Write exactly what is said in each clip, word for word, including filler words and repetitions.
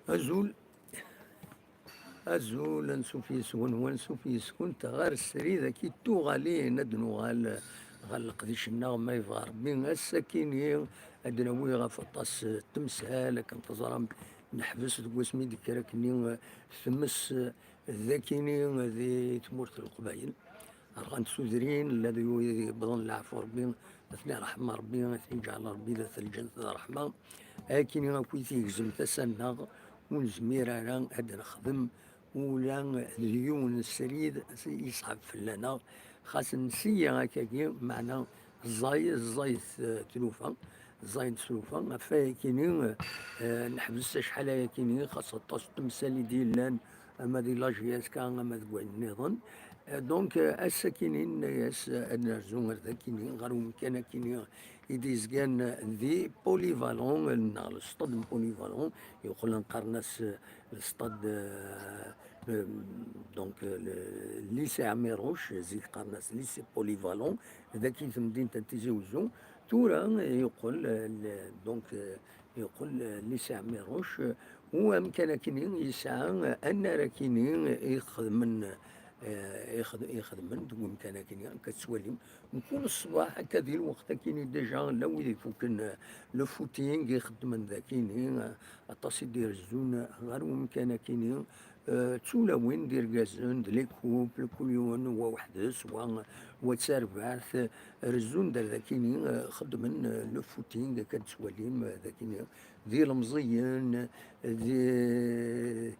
Azul. Azul, ansuf yes-wen, wansuf yes-kunt ɣer srid-agi n tuɣalin. Ad nuɣal ɣer leqdic-nneɣ, ma yebɣa Rebbi. Ass-akini ad d-nawi ɣef aṭas n temsal, akken teẓram, neḥbes deg wasmi d-tekker akkenni tmes d akini di tmurt n Leqbayel. Rɣant tudrin, llan d wid yewwḍen leɛfu Rebbi, ad ten-iṛḥem Rebbi, ad ten-iǧɛel Rebbi d at lǧennet d ṛṛeḥma. Akini akk i t-igzem tasa-nneɣ, ur nezmir ara ad nexdem ula d yiwen n srid yesɛef fell-aneɣ, xas nsiya akkagi, meɛna ẓẓay, ẓẓayet, eh, tlufa, ẓẓayent tlufa, ɣef wayakini, eh, neḥbes acḥal ayakini, xas aṭas n temsal i d-yellan, ama di la J S K, ama deg wayen nniḍen. Eh, donc, eh, ass-akini, nenna-yas, eh, ad nerzu ar dakini, ɣer umkan akini i d-yezgan di Polyvalent, neɣ le stade n Polyvalent, yeqqlen qqaren-as, eh, le stade, eh, eh, donc, eh, le lycée Amirouche, zik qqaren-as lycée Polyvalent, daki temdint n Tizi Uzzu. Tura, eh, yeqqel, eh, le, donc, eh, yeqqel, eh, lycée Amirouche, eh, u amkan akini yesɛa, eh, annar akini i xedmen, eh, i xed-, i xedmen deg umkan akini, akka tettwalim. Mkul ṣṣbeḥ, akka di lweqt akini, déjà, llan wid ifuken, eh, le footing, ixeddmen dakini, eh, aṭas i d-irezzun ɣer umkan akini, eh, d tulawin d irgazen, d les couples, kul yiwen wa weḥd-s, wa, wa d tarbaɛt, eh, rezzun-d ar dakini, eh, xeddmen, eh, le footing, akka d-tettwalim, eh, dakini, d ilemẓiyen, d,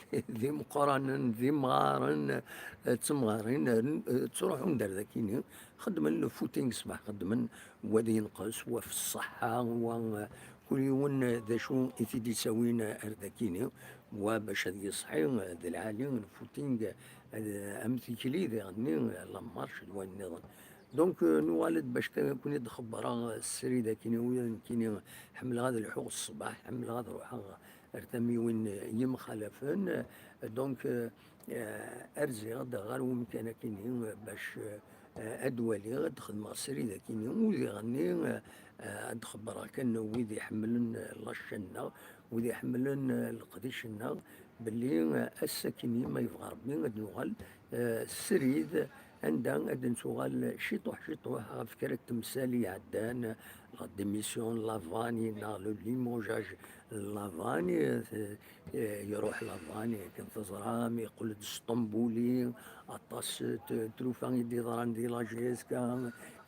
d imeqqranen, d imɣaren, d temɣarin, ttruḥun-d ar dakini, xeddmen le footing ṣṣbeḥ, xeddmen wa d yenqes, wa f ṣṣeḥḥa, wa, kul yiwen d acu i t-id-ittawin ar dakini, wa bac ad yeṣḥi d lɛali, le footing, am tikli diɣenni, la marche d wayen nniḍen. Donc, euh, nuɣal-d bac kan ad ken-id-xebbreɣ srid akini, ula d nekkini ḥemmleɣ ad lḥuɣ ṣṣbeḥ, ḥemmleɣ ad ruḥeɣ ar tamiwin yemxalafen. Donc, euh, euh, rziɣ-d ɣer umkan akini bac, euh, ad waliɣ, ad xedmeɣ srid akini, u diɣenni, euh, ad xebbreɣ kan wid iḥemmlen la chaîne-nneɣ, wid iḥemmlen leqdic-nneɣ, belli, euh, ass-akini, ma yebɣa Rebbi, ad nuɣal eh, srid, anda ad nettuɣal ciṭuḥ ciṭuḥ ɣef kra n temsal iɛeddan, la démission n Lavani neɣ le limogeage n Lavani, eh, eh, iruḥ Lavani, akken teẓram, yeqqel-d Sṭembuli, aṭas n t-, tlufa i d-iḍran di la J S K,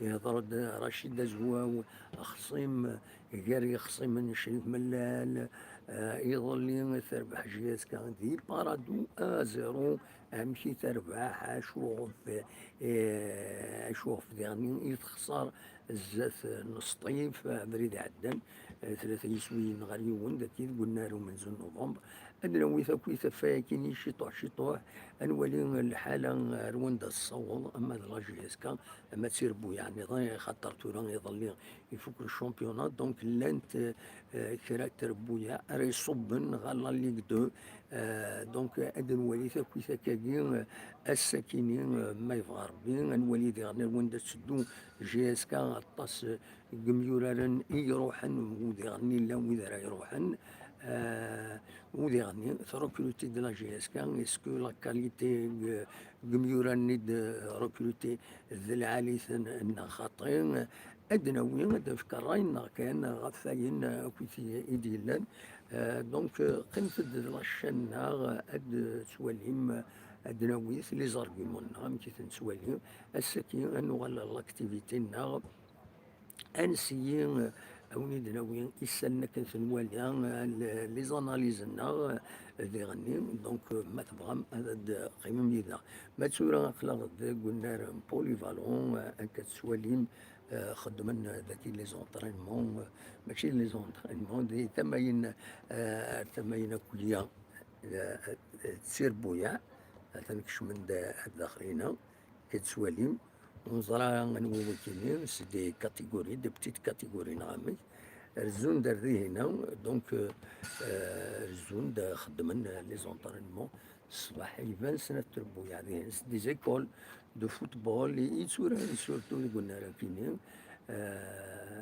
ihḍer-d Racid Azwaw, axṣim gar yixṣimen n Crif Mellal, eh, iḍelli terbeḥ J S K di Paradou un zéro, amek i terbeḥ, acu ɣef, eh, acu ɣef diɣenni i texṣer zdat n Sṭif, abrid iɛeddan, eh, tlata yiswiyen ɣer yiwen, dagi deg unnar umenzu n November. Ad nawi takit ɣef wayakini ciṭuḥ ciṭuḥ, ad nwali lḥala ar wanda tessaweḍ, ama d la J S K, ama d tirebbuyaɛ nniḍen, xaṭer tura iḍelli ifuk le championnat, donc llant, eh, kra n trebbuyaɛ ara iṣubben ɣer la Ligue deux. Eh, donc ad nwali takit akkagi, eh, ass-akini, eh, ma yebɣa Rebbi, ad nwali diɣen ar wanda tetteddu J S K, aṭas, eh, n yemyuraren i iruḥen, u diɣen llan wid ara iruḥen, eh, u diɣen trekruti de la J S K, est-ce que la qualité, eh, n yemyuraren i d-rekruti d lɛali-ten neɣ xaṭi, ad d-nawi, ad d-nefk ṛṛay-nneɣ kan ɣef wayen akk i d-yellan. Eh, donc, eh, qqimet-d d la chaîne-nneɣ, ad d-twalim, ad d-nawi les arguments-nneɣ, amek i ten-nettwali. Ass-agi, ad nuɣal ɣer l'activité-nneɣ. Ad nsiyi, eh, ad wen-id-nawi isallen akken tenwali, eh, le-, les analyses-nneɣ, eh, diɣenni. Donc, eh, ma tebɣam ad d-qqimem yid-neɣ. Ma tura aql-aɣ deg unnar n Polyvalent, eh, akka tettwalim, eh, xeddmen, eh, dagi les entraînements, eh, mačči les entraînements, di tamayin, eh, ar tamayin akulya, eh, eh, d tirbuyaɛ, atan kecmen-d ar daxel-ina. Akka tettwalim, ur neẓra anwa wakini, c'est des catégories, des petites catégories, neɣ amek. Rezzun-d ar dihina, donc, euh, euh, rezzun-d, xeddmen, euh, les entraînements, ṣṣbeḥ, iban snat trebbuyaɛ dihin, c'est des écoles de football, i, i tturaren surtout deg unnar akini, euh,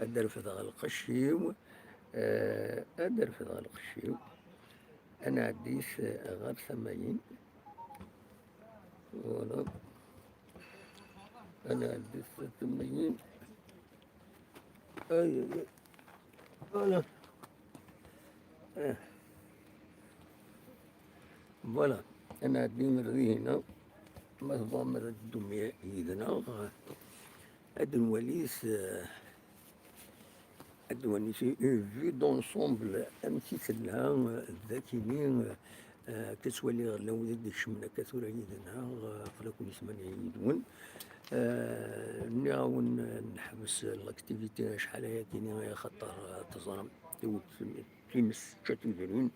Ad d-refdeɣ lqecc-iw. Eh, ad d-refdeɣ lqecc-iw. Ad nɛeddi s-, ɣer tamayin. Voilà. Ad nɛeddi s tamayin. Ay, ay, ay. Voilà. Eh. Voilà. Ad nɛeddi ar dihina. Ma tebɣam ad teddum yid-neɣ, ad nwali s-, ad nwali s une vue d'ensemble amek i tella, eh, d akini, eh, akka ttwaliɣ llan wid i d-ikecmen akka tura yid-neɣ, eh, aql-aken i tmanya yid-wen. Eh, nniɣ-awen, eh, neḥbes l'activité acḥal ayakini, axaṭer, eh, teẓram, tiwet times čča tudrin,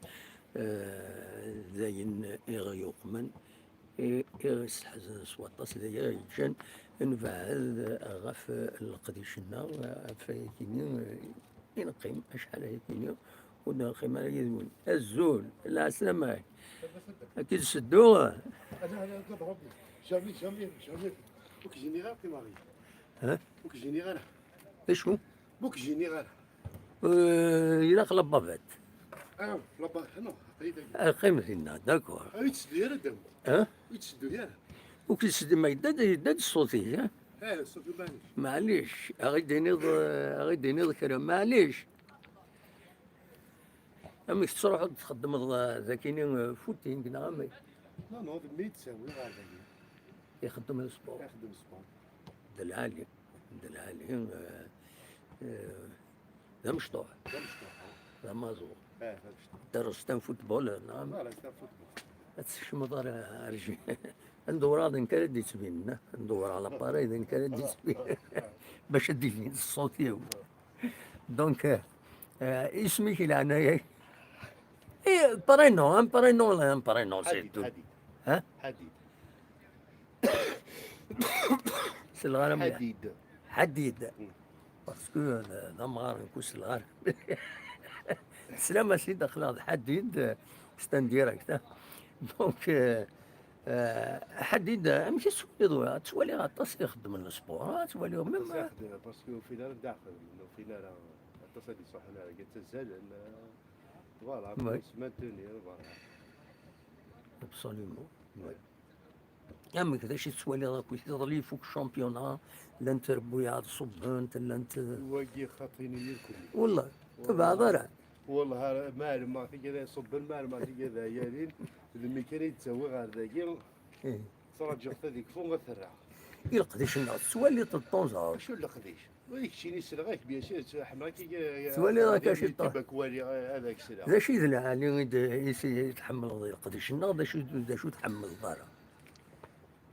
eh, d ayen i ɣ-yuqmen, i, i ɣ-yesseḥzanen s waṭas, d aya i ɣ-yeǧǧan nebɛed ɣef leqdic-nneɣ, ɣef ayakini, eh, i neqqim acḥal ayakini ur d-neqqim ara yid-wen. Azul, lɛeslama-k. Ad k-id-sedduɣ. أنا أنا أقول ربي jamais jamais jamais. Ur k-jiniɣ ara, qim ara. Ha? Ur k-jiniɣ ara. D acu? Ur k-jiniɣ ara. Eh, ilaq la bavette. Ah, la bavette, non, aql-i dagi. Ah, qqim dinna, d'accord. Ah, ur yetteddu ara ddaw. Ha? Ur yetteddu ara. Ur k-yetteddu ma yedda-d, yedda-d ṣṣut-ik, ha? Eh, ṣṣut-iw, maɛlic. Maɛlic, a ɣ-id-tiniḍ, eh, a ɣ-id-tiniḍ kra, maɛlic. Amek tettruḥuḍ txeddmeḍ, eh, dagini, eh, footing neɣ amek? Non, non, d mmi i d-ttawiɣ ɣer dagi. Ixeddem sport. Ixeddem sport. D lɛali, d lɛali, eh, eh, d amecṭuḥ. D amecṭuḥ, ah. D amaẓur. Ah, d amecṭuḥ. Terreẓ-t am footballeur, neɣ am-, voilà, c'est un football. Ad tsekcmeḍ ar, ar j-, ad ndewreɣ d nekk ara d-yettbinen, ad ndewreɣ l'appareil d nekk ara d-yettbinen. Bac ad d-yini ṣṣut-iw. Donc, euh, euh, isem-ik i leɛnaya-k? Eh, prénom, un prénom, un prénom, c'est Hadid, tout. Hadid. Hein? Hadid. S lɣaram. Hadid. Hadid. Mm. Parce que, euh, d amɣar nekk s lɣaram. Teslam a sidi, aql-aɣ d Hadid, euh, c'est un direct, hein. Donc, euh, Eh, Hadid, amek i tettwaliḍ wa? Ttwaliɣ aṭas i ixeddmen le sport, ah, ttwaliɣ même, ah. Parce que ur fin ara d-aɛqel, ur fin ara, aṭas ad d-iṣuḥen ara, ad ttazzalen, eh, voilà, pour se maintenir, voilà. Absolument, ouais. Amek, d acu i tettwaliḍ akk? Iḍelli ifuk championnat, llant trebbuyaɛ ṣubbent, llant, eh, wagi xaṭini yirkul. Wallah, tebɛeḍ ara. Wallah, ar-, ma ɛelmeɣ tigad ṣubben, ma ɛelmeɣ tigad ɛyalin, d mmi kan i d-ttawiɣ ɣer dagi. Ih. Ttṛaǧuɣ-t ad ikfu, ad t-rreɣ. I leqdic-nneɣ tettwaliḍ de temps en temps? Acu leqdic? Ur d keččini selleɣ-ak, bien sûr, ḥemmleɣ-k, tettwaliḍ akka ciṭṭaḥ? Ad ak-sleɣ. D acu i d lɛali i d, i s-, i tḥemmleḍ i leqdic-nneɣ, d acu, d acu ur tḥemmleḍ ara?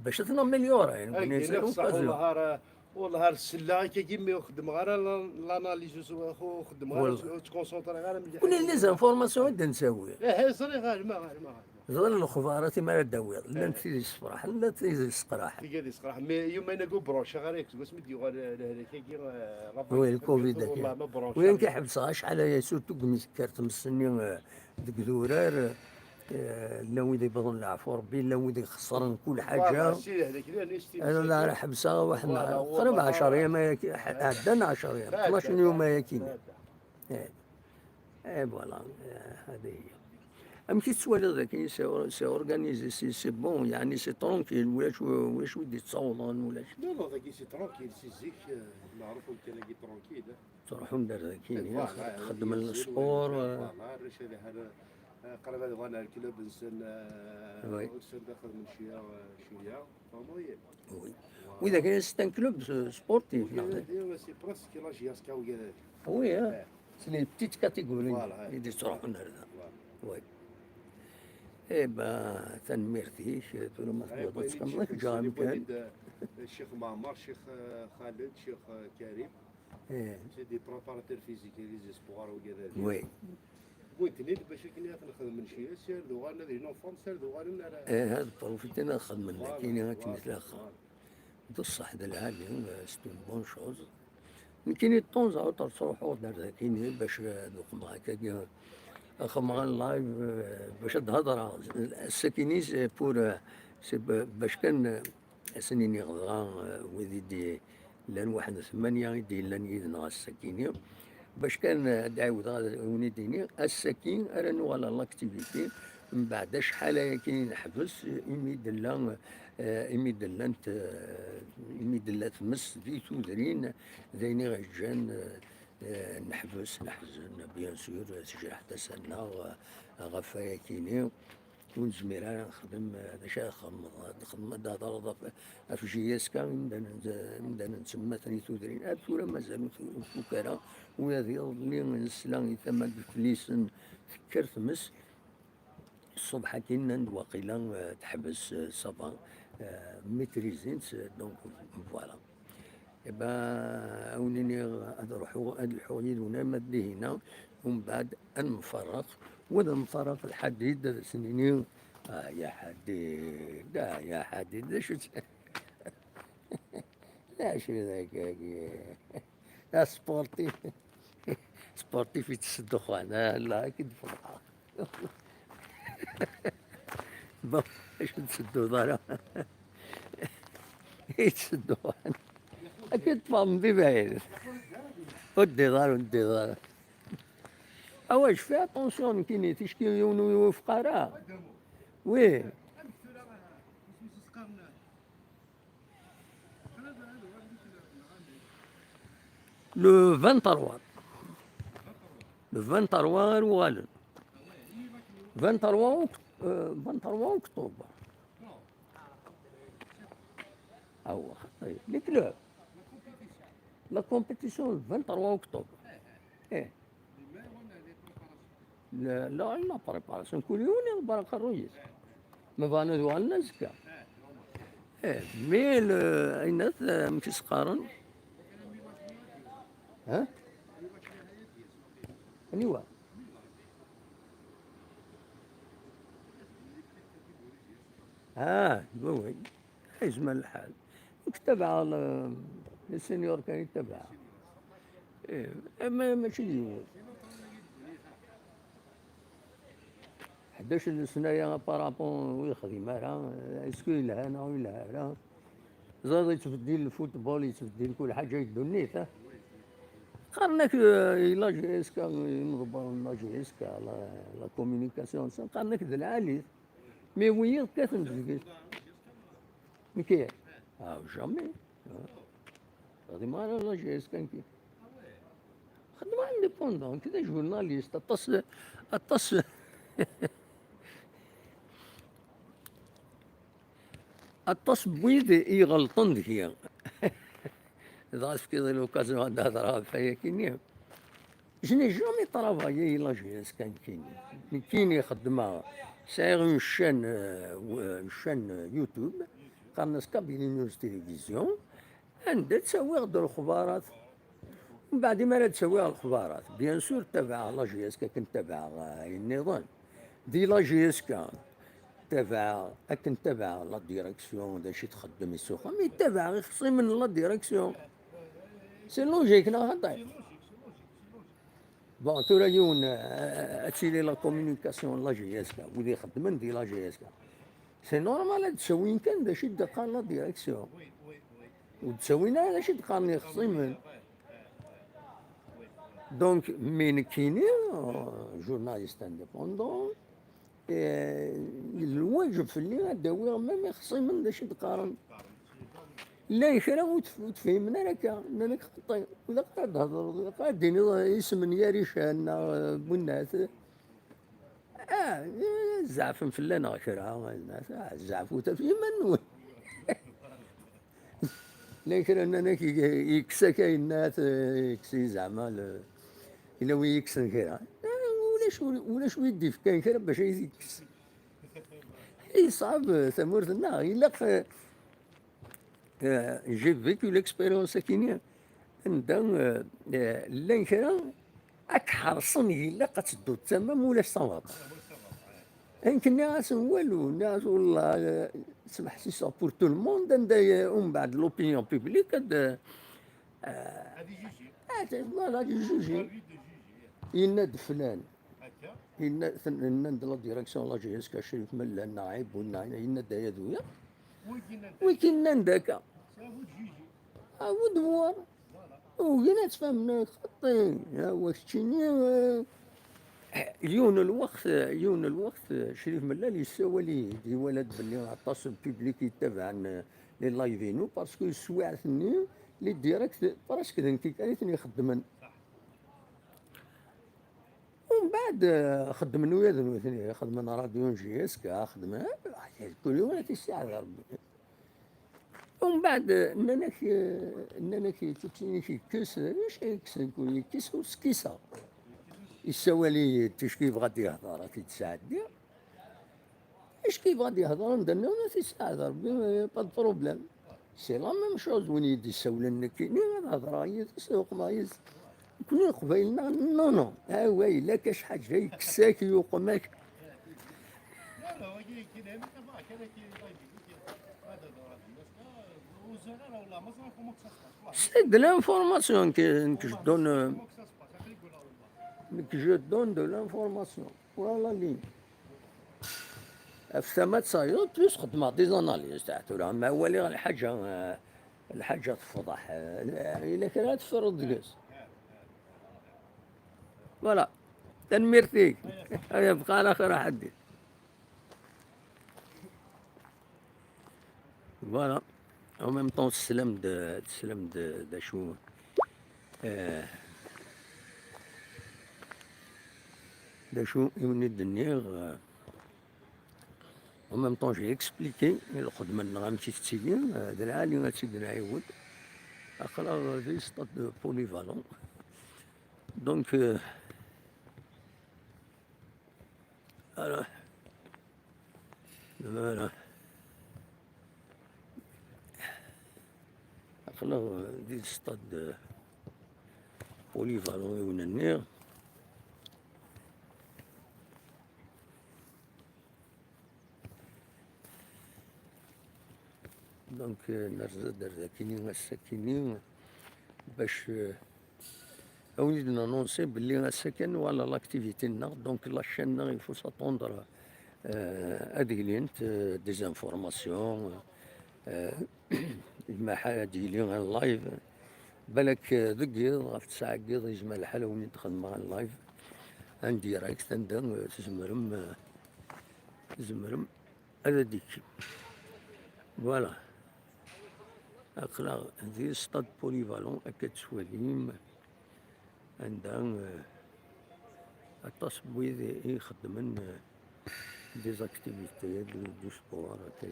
Bac ad ten-améliorer, nekkni, c'est l'occasion. Wallah, ar, wallah, ar selleɣ akka, imi ur xeddmeɣ ara la-, l'analyse, ur, ur xeddmeɣ ara, ur ttkonsentriɣ ara mliḥ. Kul les informations i d-nettawi. Eh, eh, ẓriɣ, ɛelmeɣ, ɛelmeɣ, ɛelmeɣ. Ẓriɣ lexbarat i mi ara d-tawiḍ. Llant tid yessefraḥen, llant tid yesseqraḥen. Tid yesseqraḥen. Mais yuman-agi ur branceɣ ara, seg wasmi d-yuɣal, eh, lehlak-agi, eh, la oui, le covid-agi. Wallah, ma branceɣ. Wi akken ḥebseɣ acḥal aya, surtout deg mi tekker tmes-nni, eh, deg idurar, eh, llan wid yewwḍen leɛfu Rebbi, llan wid ixeṣren kul ḥaǧa. Voilà, si, d akken, ad ḥebseɣ, waḥed, qrib ɛecṛa yam ayaki, ɛeddan ɛecṛa yam, tnac yum ayaki. Eh. Eh, voilà, eh, hadi hiya. Amek i tettwaliḍ dagi, c'est or-, c'est organisé, c'est, c'est bon, yeɛni c'est tranquille, ulac, ulac wi d-yettawḍen, ulac. Non, non, dagi c'est tranquille, si zik, eh, meɛruf umkan-agi tranquille. Ttruḥun-d ar dagi, eh, voilà, xeddmen le sport, eh. Voilà, arrac ad ahan, eh, qrib ad uɣalen ar club-nsen, eh, oui, usan-d ad xedmen cwiya, eh, cwiya, fehmeḍ-iyi? Oui. Voilà. Widak, c'est un club, eh, sportif, neɣ? Oui, c'est presque la J S K wigad-agi. Oui, hein. Eh. C'est les petites catégories, voilà, i d-yettruḥun ar da. Voilà. Oui. Eh ben, tanemmirt-ik, tura ma tebɣiḍ ad teqqimeḍ, ad k-ǧǧeɣ amkan. Ccix Meɛmer, Ccix, eh, Xaled, Ccix, eh, Karim. Eh. C'est des préparateurs physiques, des espoirs, wigad-agi. Oui. Wwin-ten-id bac akken ad ten-xedmen cira, si ar d uɣalen ad yennufan, si ar d uɣalen ara. Eh, ad profiten ad xedmen. Voilà, nekkini akken voilà, i tlaq. Voilà. D ṣṣeḥ, d lɛali, eh, c'est une bonne chose. Nekkini de temps à autre ttruḥuɣ-d ar dakini bac, eh, ad uqmeɣ akkagi, ad xedmeɣ un live, eh, bac ad d-hedreɣ. Ass-akini, c'est pour, eh, c'est ba-, bac kan, eh, ad sen-iniɣ dɣa, eh, wid i d-, llan waḥed n tmanya i d-yellan yid-neɣ ass-akini. Bac kan, eh, ad d-ɛiwdeɣ ad wen-id-iniɣ, ass-aki ara nuɣal ɣer l'activité, mbeɛd acḥal ayagi i neḥbes, imi d-, eh, imi d-llant, eh, imi d-tella tmes di tudrin, d ayen i ɣ-yeǧǧan, eh, eh, neḥbes, neḥzen, bien sûr, tejreḥ tasa-nneɣ, eh, ɣef wayakini. Ur nezmir ara nexdem, eh, d acu ara txedmeḍ? Ad txedmeḍ, ad d-thedreḍ ɣef, ɣef J S K, imdanen, imdanen ttemmaten i tudrin. Ar tura mazal ur t-, ur tfuk ara. Ula d iḍelli nesla i tama n Iflisen tekker tmes. Ṣṣbeḥ-agi nnan-d waqila, eh, teḥbes, eh, ça va, eh, maîtrisent, donc voilà. Eh ben, ad wen-iniɣ ad ruḥeɣ, ad lḥuɣ yid-wen arma d Lihina, umbeɛd ad nemfaraq, u ad nemfaraq lḥadid, ad sen-iniɣ, ah, ya ḥadid, ah, ya ḥadid, d acu-tt-, d acu d akkagi? Asportif, sportif yettess ddexxan, ah, la, ad k-id-feḍḥeɣ. Bon, acu ur tettedduḍ ara? Yetteddu. Akka teffɣem di bɛid. Ur ddiḍ ara, ur ddiḍ ara. Awa, je fais attention, nekkini, ticki yiwen ur iwufeq ara. Oui. Le vingt-trois. Le vingt-trois ara uɣalen. Vingt-trois oct-, euh, vingt-trois octobre. Ah ouais, les clubs. La compétition le vingt-trois octobre. Eh. La, la, la préparation. Kul yiwen iḍebber aqerruy-is. Ma bɣan ad uɣalen azekka. Eh, mais le, ayen at, amek i s-qqaren? Ha? Aniwa? Ah, oui, oui. Yezmer lḥal. Nekk tabaɛeɣ le, le senior kan i tabaɛeɣ. Eh, ma, mačči d yiwet. Ḥdac n sna-ya, par rapport ur yexdim ara, est-ce que yelha neɣ ur yelha ara? Ẓriɣ yettbeddil lfutbol, yettbeddil kul ḥaǧa di ddunit, ah. Qqaren-ak, eh, la J S K, imḍebbren n la J S K, la, la communication, qqaren-ak d lɛali. Mais wiyiḍ kkaten deg-s. Nekki? Ah, jamais. Ah. Xdimeɣ ara la J S K nekki. Xedmeɣ indépendant, nekk d ajurnalist. Aṭas, aṭas, aṭas n wid i iɣelṭen deg-i. Dɣa tefkiḍ-i l'occasion ad d-hedreɣ ɣef wayakini. Je n'ai jamais travaillé la J S K nekkini. Nekkini xeddmeɣ, sɛiɣ une chaîne, euh, une chaîne YouTube, qqaren-as Kabylie News Télévision, anda ttawiɣ-d lexbarat. Mbeɛd, imi ara d-ttawiɣ lexbarat, bien sûr, tabaɛeɣ la J S K akken tabaɛeɣ, euh, ayen nniḍen. Di la J S K, tabaɛeɣ, akken tabaɛeɣ la direction, d acu i txeddem i ssux, mi tabaɛeɣ ixṣimen n la direction. C'est logique, neɣ xaṭi? Bon, tura yiwen, euh, ad tili la communication n la J S K, wid ixeddmen di la J S K. C'est normal ad d-ttawin kan d acu i d-qqaren la direction. Ur d-ttawin ara d acu i d-qqaren yixṣimen. Donc, mi nekkini, euh, journaliste indépendant, eh, lwajeb fell-i ad d-awiɣ même ixṣimen d acu i d-qqaren. Llan kra ur tef-, ur tefhimen ara akka. Nnan-ak xaṭi, ilaq ad d-thedreḍ, ilaq ad d-tiniḍ isem n Yarican neɣ, eh, Bunnat. Ah, eh, zeɛfen fell-aneɣ kra, ah, zeɛfut ɣef yiman-nwen. Llan kra nnan-ak, yekkes akk ayen nnan-ak, yekkes-iyi zeɛma le-, yella wi yekksen kra. Ah, ulac, ulac wi d-ifkan kra bac ay t-yekkes. Yeṣɛeb tamurt-nneɣ. Ilaq, eh, eh, j'ai vécu l'expérience akini, anda, eh, eh, llan kra Ad k-ḥerṣen, ilaq ad tedduḍ tama ma ulac tabrat. Ayen nniɣ-asen walu, nniɣ-as: "Wallah, eh, smeḥsiseɣ pour tout le monde, anda, eh, umbeɛd l'opinion publique ad, eh, ad, voilà, ad ijuji." Yenna-d flan. Yenna, ten-, nnan-d la direction la J S K Crif Mellal neɣ Ɛibun neɣ, yenna-d aya d wiyaḍ. Wi k-yennan d akka? Abu d Muwar. Ugin ad tfehmen xaṭi. Wa keččini, eh, yiwen n lweqt, yiwen n lweqt, eh, Crif Mellal yessawal-iyi-d, iwala-d belli aṭas n public yettabaɛen, eh, les live-inu, parce que swiɛt-nni, les directs, presque d nekk kan i ten-ixeddmen. Umbeɛd, eh, xeddmen wiyaḍ nutni, xedmen radio n J S K, xedmen, eh, kul yiwen ad t-issiɛed Rebbi. Umbeɛd, eh, nnan-ak, eh, nnan-ak tuttin-ik yekkes, eh, acu yekkes, kul yekkes ur skiseɣ. Yessawal-iyi-d ticki yebɣa ad d-yehder, ad t-id-sɛeddiɣ. Acu yebɣa ad d-yehder anda nniḍen, ad t-isɛed Rebbi, eh, pas de problème. C'est la même chose, win i yi-d-issawlen nekkini, ad hedreɣ yid-s, ad uqmeɣ yid-s. Nekni Leqbayel-nneɣ, non, non. Away, la kac ḥaǧa, yekkes-ak, yuqem-ak. C'est de l'information que, que je donne, euh, que je donne de l'information. Voilà la ligne. Ɣef tama d tayeḍ, plus xeddmeɣ des analyses, taɛt tura, ma waliɣ lḥaǧa, eh, lḥaǧa tefḍeḥ, eh, yella kra ad tferreḍ deg-s. Voilà. Tanemmirt-ik. Ay, yebqa ɛla xir a ḥeddi. Voilà. En même temps, teslam-d, teslam-d d acu, eh, d acu i wen-id-nniɣ, eh, en même temps, j'ai expliqué lxedma-nneɣ amek i tettili, eh, d lɛali ad tt-id-nɛiwed. Aql-aɣ di stade polyvalent. Donc, euh, alors, voilà. Aql-aɣ di stade polyvalent i wen-nniɣ. Donc, euh, nerza-d ar dakini, ass-akini, bac, euh, a wen-id-nanonsi belli ass-a kan, voilà, l'activité-nneɣ. Donc, la chaîne-nneɣ, il faut s'attendre, euh, ad d-ilint, euh, des informations, euh, lmaḥal ad d-yili un live. Balak, euh, deg yiḍ, ɣef tesɛa n yiḍ, yezmer lḥal a wen-id-xedmeɣ un live, un direct, anda, euh, tzemrem, euh, tzemrem ad d-ikkim. Voilà. Aql-aɣ di stade polyvalent, akka tettwalim, anda, euh, aṭas n wid i ixeddmen, euh, des activités, du, du sport, akka,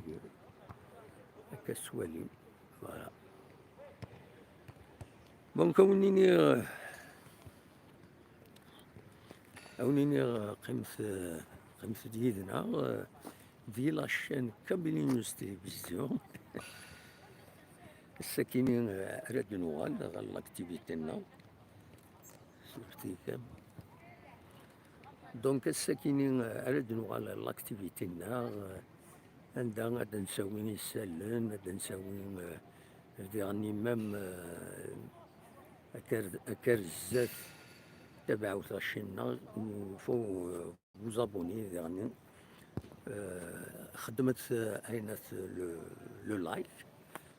akka tettwalim. Voilà. Donc, a wen-iniɣ, euh, a wen-iniɣ, euh, qqimet, euh, qqimet-d yid-neɣ, euh, di la chaîne Kabylie News Télévision. Ass-akini, euh, ara d-nuɣal ɣer l'activité-nneɣ. Surtout kan. Donc, ass-akini, euh, ara d-nuɣal ɣer l'activité-nneɣ, euh, anda ad d-nsawi isallen, ad d-nsawi, euh, diɣen même, euh, akka ar, akka ar zdat tabaɛut ɣer ccinna, il faut, euh, vous abonner diɣen. Euh, xedmet, euh, ayen at le, le like.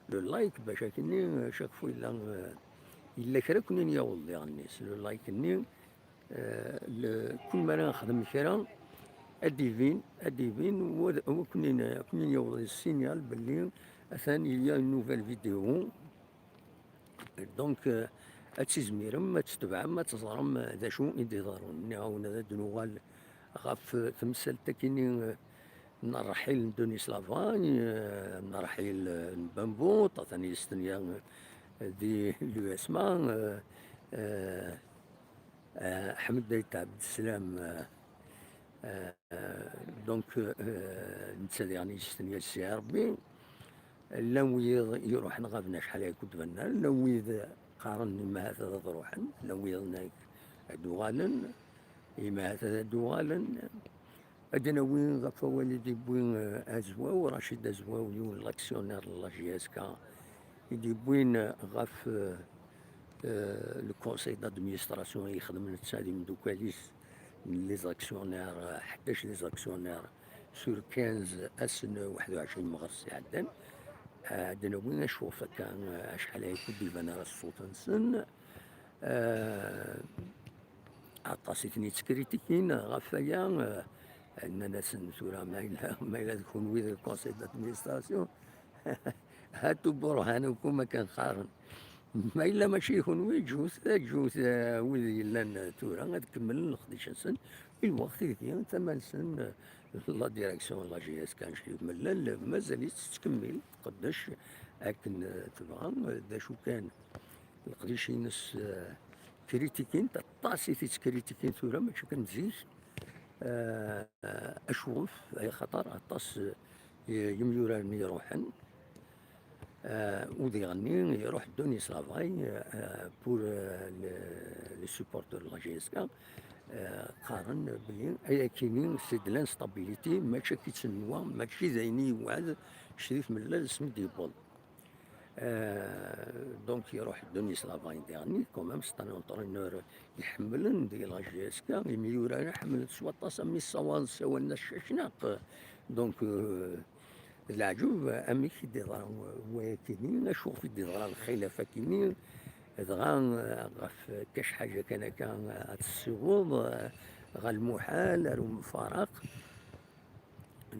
Le like, bac akkenni, euh, chaque fois yella, euh, yella kra ken-in yaweḍ diɣen. Le like-nni, euh, le, kul mi ara nexdem kra, ad d-ibin, ad d-ibin, wa, wa ken-in, ken-in yaweḍ le signal belli atan il y a une nouvelle vidéo. Donc, euh, ad tizmirem, ad tetbeɛem, ad teẓrem, euh, d acu i d-iḍerrun. Nniɣ-awen ad d-nuɣal ɣef, euh, temsalt-akini, euh, n ṛṛḥil n Denis Lavagne, euh, n ṛṛḥil, euh, n Bambout, atan yestenya, euh, di l'U S M A, euh, euh, euh, Ḥmed Ayt Ɛebdeslam, euh, euh, donc, euh, netta diɣen yestenya si Ṛebbi. Llan wid iruḥen ɣaben acḥal ay kutbenna, llan wid qqaren ahat ad ruḥen, llan wid nag ad d-uɣalen, imahat ad d-uɣalen. Ad d-nawi ɣef wawal i d-yewwi, eh, Azwaw, Rachid Azwaw, yiwen n l'actionnaire n la J S K, i d-yewwin ɣef, eh, eh, le conseil d'administration i yexdem netta d imeddukal-is, les actionnaires, eh, ḥdac les actionnaires sur quinze ass n waḥed u ɛecrin meɣres iɛeddan. Eh, ad d-nawi acu ɣef akka, eh, acḥal ay kud-iban ara ṣṣut-nsen. Eh, aṭas i ten-yettkritikin ɣef waya, eh, nnan-asen tura ma yella, ma yella d kunwi d conseil d'administration, hatu burhanukum akken qqaren. Ma yella mačči d kunwi, ǧǧut, ǧǧut, eh, wid yellan tura ad kemmlen leqdic-nsen, i lweqt ideg tama-nsen, eh, la direction n la J S K n Ccrif Mellal mazal-itt tettkemmil tqeddec akken, eh, tebɣa, eh, d acu kan. Leqdic-ines, eh, kritikin-t, aṭas i t-ittkritikin tura, mačči kan zik. Eh, acuɣef? Ay xaṭer aṭas, eh, yemyuraren i iruḥen. Eh, u diɣenni iruḥ Denis Lavray, eh, pour, eh, le, le supporter de la J S K, eh, qqaren belli ayakini c'est de l'instabilité, mačči akka i tt-nenwa, mačči d ayen i yewɛed Ccrif Mellal asmi d-yewweḍ. Euh, donc, iruḥ Denis Lavray diɣenni, quand même, c'est un entraîneur iḥemmlen di la J S K, imyuraren ḥemmlen s waṭas, am yessawaḍ, ssawalen-as Cacnaq. Donc, euh, d leɛǧeb amek i d-yeḍra wayakini, acuɣef i d-yeḍra lxilaf-akini, dɣa, euh, ɣef kac ḥaǧa kan akka ad tessiweḍ, euh, ɣer lmuḥal, ar umfaraq.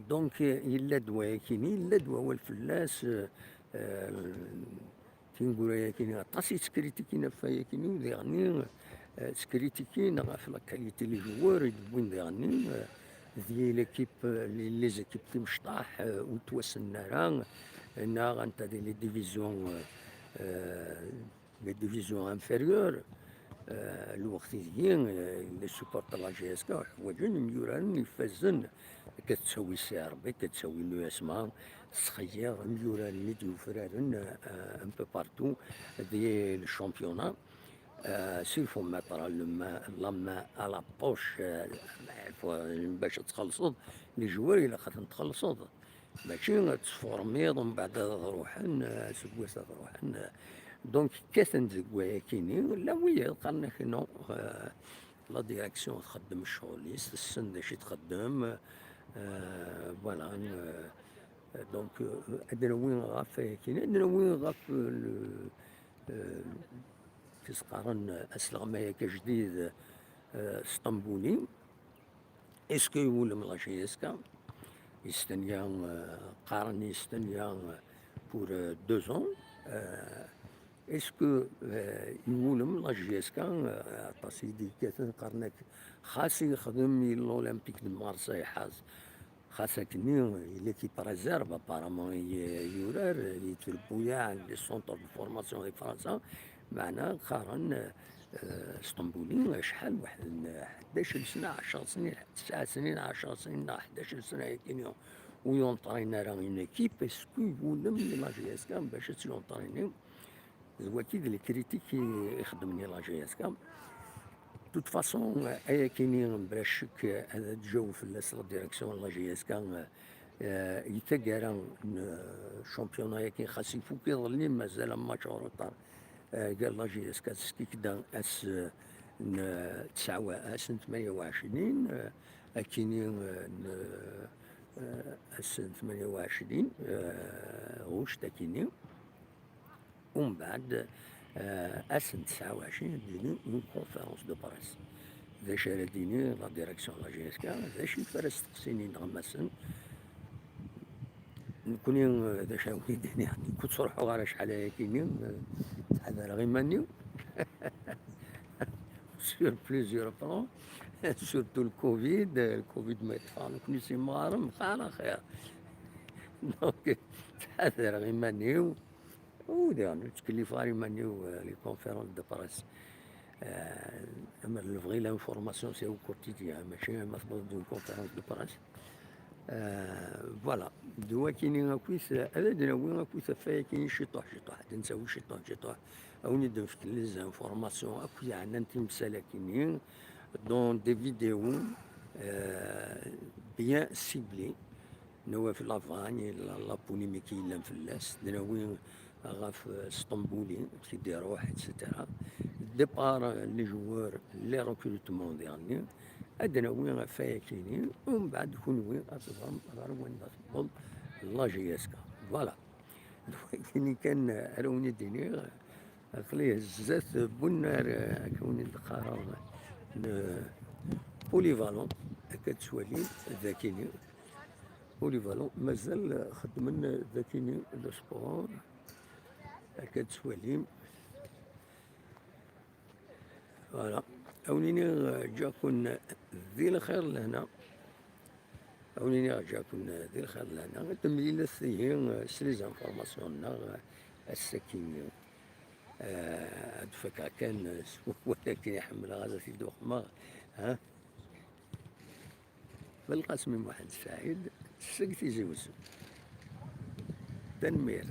Donc, yella-d wayakini, yella-d wawal fell-as, euh, euh, tineggura-yakini, aṭas i ttekritikin ɣef wayakini, u diɣenni, euh, ttekritikin ɣef la qualité les joueurs i d-wwin diɣenni, euh, di l'équipe, euh, les, les équipes timecṭaḥ, euh, ur ttwassnen ara, euh, neɣ anta di les divisions, euh, euh, les divisions inférieures, euh, lweqt ideg, euh, les supporters n la J S K ḥwaǧen imyuraren ifazen, akka tettawi si Rebbi, akka tettawi l'U S M A, tettxeyyiḍ imyuraren i d-yufraren, euh, un peu partout di le championnat. Euh, s'il faut mettre le ma-, la main à la poche, euh, il faut, bac ad txellṣeḍ, les joueurs ilaq ad ten-txellṣeḍ. Mačči ad tformiḍ, umbeɛd ad ruḥen, eh, seg wass ad ruḥen, eh. Donc, kkaten deg wayakini, llan wiyaḍ qqaren-ak non, eh, la direction txeddem ccɣel-is, tessen d acu i txeddem, eh, voilà, eh, donc, eh, ad d-nawi ɣef wayakini, ad d-nawi ɣef, eh, le, eh, kif s-qqaren, eh, asleɣmay-agi ajdid, eh, Sṭembuli. Est-ce que iwulem la J S K yestenya, euh, qqaren yestenya, euh, pour, euh, deux ans? Euh, est-ce que, euh, iwulem la J S K, euh, aṭas i d-yekkaten qqaren-ak xas yexdem i l'Olympique de Marseille ḥaz, xas akkenni i l'équipe réserve apparemment i, i yurar, i trebbuyaɛ, les centres de formation di Fransa, meɛna qqaren, euh, Sṭembuli, acḥal, waḥed n ḥdac n sna, ɛecṛa snin, tesɛa snin, ɛecṛa snin neɣ ḥdac n sna yakini, ur yunṭrin ara une équipe, est-ce que iwulem di la J S K bac ad tt-yunṭrini? D waki d les critiques i ixeddmen i la J S K. De toute façon, ayakini, bla ccek, ad tjaw fell-as la direction n la J S K, eh, i taggara n championnat-agi, xas ifuk iḍelli, mazal un match en retard, eh, gar la J S K d Skikda ass, eh, n, eh, tesɛa wa-, ass n tmanya u ɛecrin, eh, akini, eh, n, eh, ass n tmanya u ɛecrin, eh, ɣuct akini. Umbeɛd, eh, ass n tesɛa u ɛecrin, ad d-tini une conférence de presse. D acu ara d-tini la direction n la J S K, d acu i ara steqsin ineɣmasen? Nekni, eh, d acu ara wen-d-iniɣ, nekk ur ttruḥuɣ ara acḥal ayakini, eh, ttḥadareɣ iman-iw. Sur plusieurs plans, surtout le Covid, eh, le Covid ma yeṭṭef-aɣ nekni s imɣaren, xir axir. Donc, ttḥadareɣ iman-iw. U diɣen, ur ttkellifeɣ ara iman-iw, eh, les conférences de presse. Eh, ama d lebɣi l'information c'est au quotidien, mačči ama tewweḍ-d une conférence de presse. Eh, voilà. D wakini akkit, ad d-nawi akkit ɣef wayakini ciṭuḥ ciṭuḥ, ad d-ntawi ciṭuḥ ciṭuḥ, ad wen-id-nefk les informations akk yeɛnan timsal-akini, dans des vidéos, euh, bien ciblées. Nawi ɣef la vague, la, la polémique yellan fell-as, d-nawi ɣef, euh, Sṭembuli, ki d-iruḥ, et cetera. Départ, euh, les joueurs, les recrutements derniers, ad d-nawi ɣef wayakini, umbeɛd kunwi ad teẓrem ɣer wanda tewweḍ la J S K. Voilà. D wakini kan ara wen-id-iniɣ, aql-i zdat n unnar, akka wen-d-qqareɣ, n Polyvalent, akka d-tettwalim dakini. Polyvalent, mazal xeddmen dakini le sport, akka d-tettwalim. Voilà. Ad wen-iniɣ, ǧǧiɣ-ken di lxir lehna. Ad wen-iniɣ, ǧǧiɣ-ken di lxir lehna. Ad temlilet ihi s les informations-nneɣ ass-akini. Eh, ad fakeɣ kan s wawal akken i ḥemmleɣ ad t-id-uqmeɣ. Ha? Belqasem Muḥend Saɛid seg Tizi Wezzu. Tanemmirt.